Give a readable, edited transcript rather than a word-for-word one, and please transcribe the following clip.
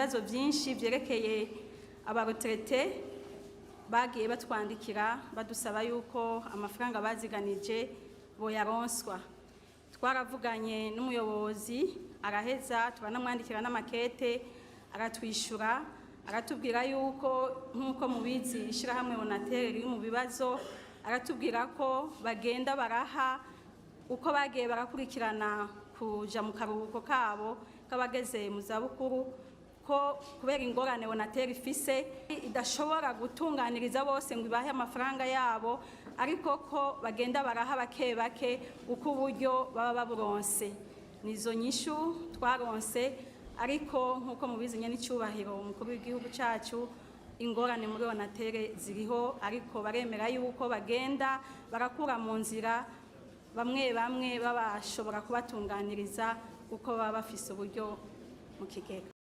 Ibibazo byinshi byerekeye aba retraités bagiye batwandikira badusaba yuko amafaranga baziganije boyaronswa. Twaravuganye n'umuyobozi, araheza turanamwandikira n'amakete, aratwishyura, aratubwira yuko, nk'uko mubizi, ishyirahamwe ONATEL riri mu bibazo. Aratubwira ko bagenda baraha uko bagiye barakurikirana kuja mu karuhuko kabo k'abageze mu zabukuru, ko kubera ingorane ONATEL ifise idashobora gutunganiriza bose ngo ibahe amafaranga yabo, ariko ko bagenda baraha bake bake uko uburyo baba baburonse. Nizo nyishu twaronse. Ariko nk'uko mubizi, nyene icyubahiro umukuru w'igihugu cyacu, ingorane muri ONATEL ziriho, ariko baremera yuko bagenda barakura mu nzira bamwe bamwe, babashobora kubatunganiriza uko baba bafise uburyo mu kigega.